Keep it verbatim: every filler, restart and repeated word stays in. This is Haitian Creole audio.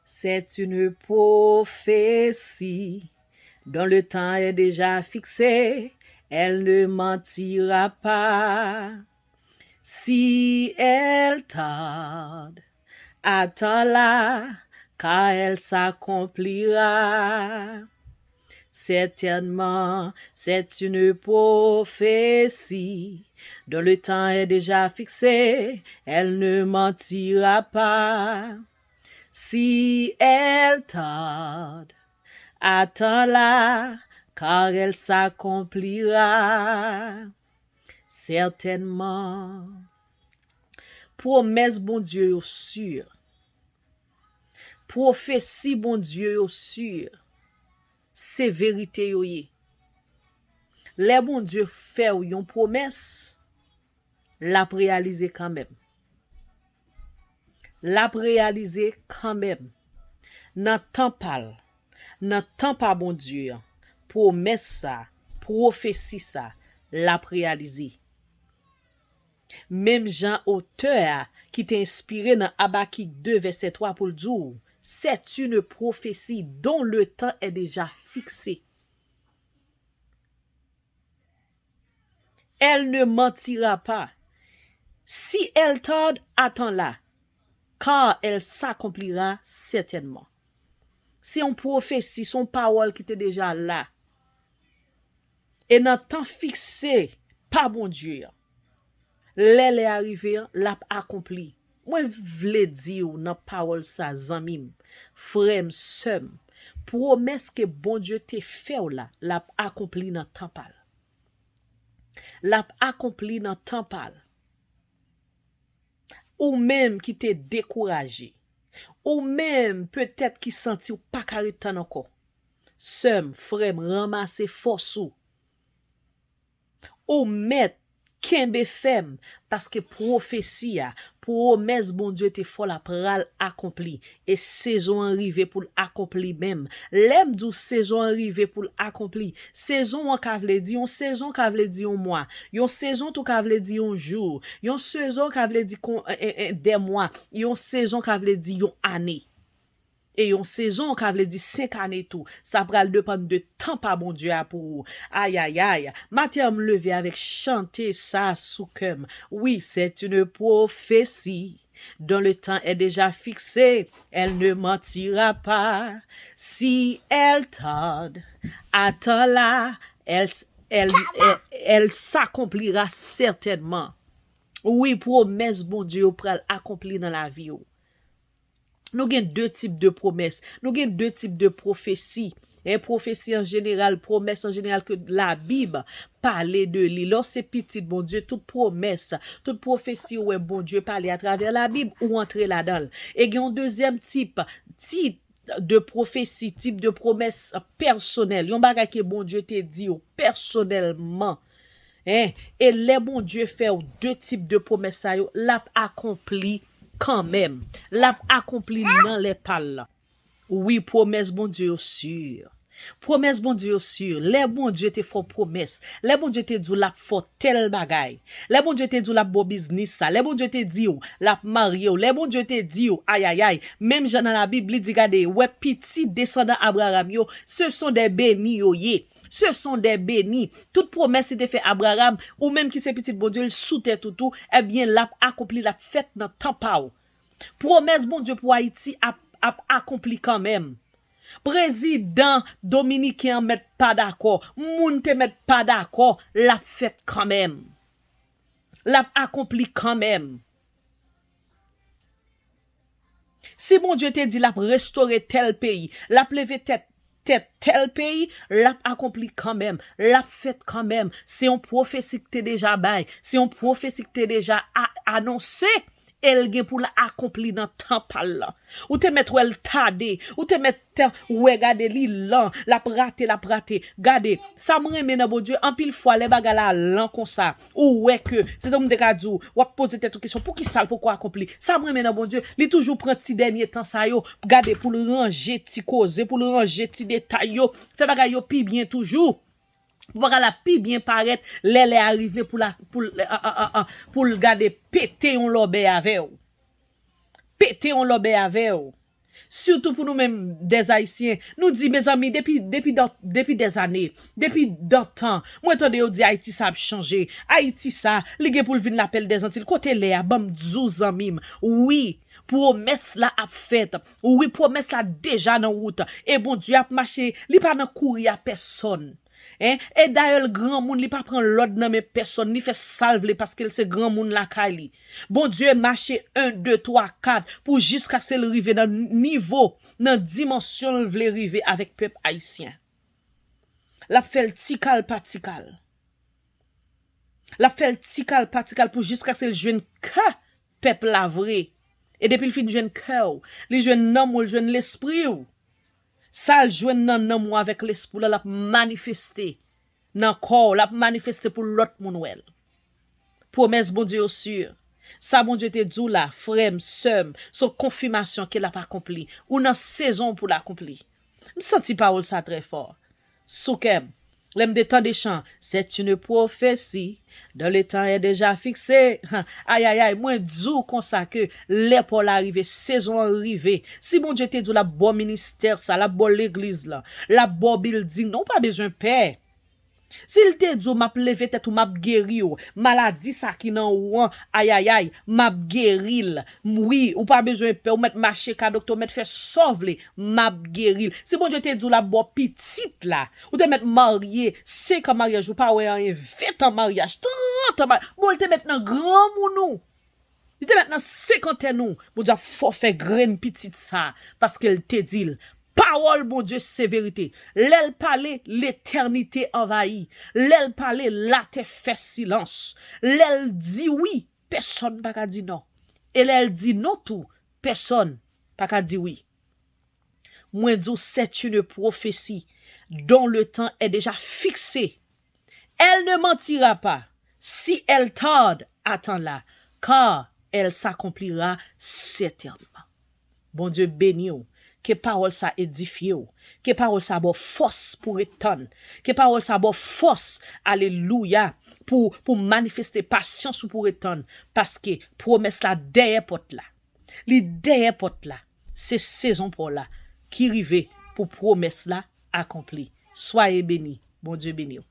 C'est une prophétie dont le temps est déjà fixé, elle ne mentira pas. Si elle tarde, attends-la, car elle s'accomplira. Certainement, c'est une prophétie dont le temps est déjà fixé, elle ne mentira pas. Si elle tarde, attends-la, car elle s'accomplira certainement. Pwomès Bondye yo si. Pwofesi Bondye yo si. Se verite yo ye. Lè Bondye fè w yon pwomès, l ap reyalize kanmenm. L ap reyalize kanmenm. Nan tan pa l, nan tan pa Bondye an, pwomès sa, pwofesi sa, l ap reyalize. Menm jan otè a ki te enspire nan Abakik de vèsè twa pou l di w, c'est une prophétie dont le temps est déjà fixé. Elle ne mentira pas. Si elle tarde, attends-la, car elle s'accomplira certainement. Se yon pwofesi, se yon pawòl ki te deja la. E nan tan fikse pa Bondye an, lè lè a rive an, l ap akonpli. Mwen vle di w nan pawòl sa, zanmi m, frè m, sè m, pwomès ke Bondye te fè w la, l ap akonpli nan tan pa l. L ap akonpli nan tan pa l. Ou menm ki te dekouraje, ou menm petèt ki santi w pa ka ret tann ankò, sè m, frè m, ranmase fòs ou. Ou mèt kenbe fèm, paske pwofesi a, pwomès Bondye te fè w la pral akonpli. E sezon an rive pou l akonpli menm. Lè m di w sezon an rive pou l akonpli, sezon an ka vle di yon sezon, ka vle di yon mwa. Yon sezon tou ka vle di yon jou. Yon sezon ka vle di kon, en, en, en, dè mwa. Yon sezon ka vle di yon ane. E yon sezon ka vle di senk ane tou. Sa pral depann de tan pa Bondye a pou ou. Ayayay. Maten an, m leve avèk chante sa sou kè m. Oui, c'est une prophétie dont le temps est déjà fixé, elle ne mentira pas. Si elle tarde, attends-la, elle, elle, elle, elle s'accomplira certainement. Wi, pwomès Bondye yo pral akonpli nan lavi w. Nou gen de tip de pwomès. Nou gen de tip de pwofesi. En, pwofesi an jeneral, pwomès an jeneral ke Labib pale de li. Lè w se pitit Bondye, tout pwomès, tout pwofesi ou wè Bondye pale atravè Labib, ou antre ladan l. E gen yon dezyèm tip, tip de pwofesi, tip de pwomès pèsonèl. Yon bagay ke Bondye te di w pèsonèlman. En, e lè Bondye fè w de tip de pwomès sa yo, l ap akonpli kanmenm. L ap akonpli nan lè pa l la. Wi, pwomès Bondye yo si. Pwomès Bondye yo si. Lè Bondye te fè w pwomès, lè Bondye te di w l ap fè w tèl bagay, lè Bondye te di w l ap ba w biznis sa, lè Bondye te di w l ap marye w, lè Bondye te di w, ayayay, menm jan nan Labib, li di, gade, wè pitit desandan Abraram yo, ce sont des bénis yo ye. Ce sont des bénis. Tout pwomès li te fè Abraram, ou menm ki se pitit Bondye, l sou tèt ou tou, ebyen, l ap akonpli, l ap fèt nan tan pa w. Pwomès Bondye pou Ayiti ap, ap akonpli kanmenm. Prezidan dominiken an mèt pa dakò, moun te mèt pa dakò, l ap fèt kanmenm. L ap akonpli kanmenm. Si Bondye te di l ap restore tèl peyi, l ap leve tèt, tèt tèl peyi, l ap akonpli kanmenm, l ap fèt kanmenm. Se yon pwofesi ki te deja bay, se yon pwofesi ki te deja a-, anonse, e l gen pou l akonpli nan tan pa l la. Ou te mèt wè l tade, ou te mèt wè gade li lan, l ap rate, l ap rate. Gade, sa m renmen nan Bondye, anpil fwa lè bagay la lan konsa, ou wè ke, se tankou m te ka di w, w ap poze tèt ou kesyon, poukisa l poko akonpli? Sa m renmen nan Bondye, li toujou pran ti dènye tan sa yo, gade, pou l ranje ti koze, pou l ranje ti detay yo, fè bagay yo pi byen toujou. Pou bagay la pi byen parèt, lè lè a rive pou la, pou l, an, an, an, an, pou l gade pete yon lòbèy avè w. Pete yon lòbèy avè w. Sitou pou nou menm dèzayisyen, nou di, mezanmi, depi, depi, depi dèzane, depi dantan, mwen tande yo di Ayiti sa ap chanje. Ayiti sa, li gen pou l vin lapèl dèzantil. Kote lè a? Ban m di w, zanmi m. Wi, pwomès la ap fèt. Wi, pwomès la deja nan wout. E Bondye ap mache, li pa nan kouri a pèsonn. En, e dayè l granmoun, li pa pran lòd nan men pèsonn, li fè sa l vle paske l se granmoun lakay li. Bondye mache en, de, twa, kat pou jiskaske l rive nan nivo, nan dimansyon l vle rive avèk pèp ayisyen. L ap fè l ti kal pa ti kal. L ap fè l ti kal pa ti kal pou jiskaske l jwenn kè pèp la vre. E depi l fin jwenn kè w, li jwenn nanm ou, l jwenn lespri w. Sa l jwenn nan nanm ou avèk lespri w la, l ap manifeste nan kò w, l ap manifeste pou lòt moun wè l. Pwomès Bondye yo si. Sa Bondye te di w la, frè m, sè m, se yon konfimasyon ke l ap akonpli. Ou nan sezon w pou l akonpli. M santi pawòl sa trè fò. Sou kè m. Lè m te tande chan, c'est une prophétie, dans le temps est déjà fixé. Ayayay, mwen di w konsa ke lè pa w la rive, sezon an rive. Si Bondye te di w l ap ba w ministè sa, l ap ba w legliz la, l ap ba w bilding nan, ou pa bezwen pè. Si l te di w, m ap leve tèt ou, m ap geri w, maladi sa ki nan ou an, ayayay, m ap geri l. Wi, ou pa bezwen pè, ou mèt mache ka doktè, ou mèt fè sa w vle, m ap geri l. Si Bondye te di w l ap ba w pitit la, ou te mèt marye, senk an maryaj, ou pa wè anyen, ven tan maryaj, trant an maryaj, bon, l te mèt nan granmoun ou. Li te mèt nan senkantèn ou, Bondye ap fè w fè grenn pitit sa, paske l te di l. Pawòl Bondye se verite. Lè l pale, letènite anvayi. Lè l pale, latè fè silans. Lè l di wi, pèsonn pa ka di non. E lè l di non tou, pèsonn pa ka di wi. Mwen di w, c'est une prophétie dont le temps est déjà fixé. Elle ne mentira pas. Si elle tarde, attends-la, car elle s'accomplira certainement. Bondye beni w. Ke pawòl sa edifye w. Ke pawòl sa ba w fòs pou ret tann. Ke pawòl sa ba w fòs, alelouya, pou, pou manifeste pasyans ou pou ret tann. Paske pwomès la dèyè pòt la. Li dèyè pòt la. Se sezon pa w la ki rive pou pwomès la akonpli. Soyez bénis. Bondye beni w.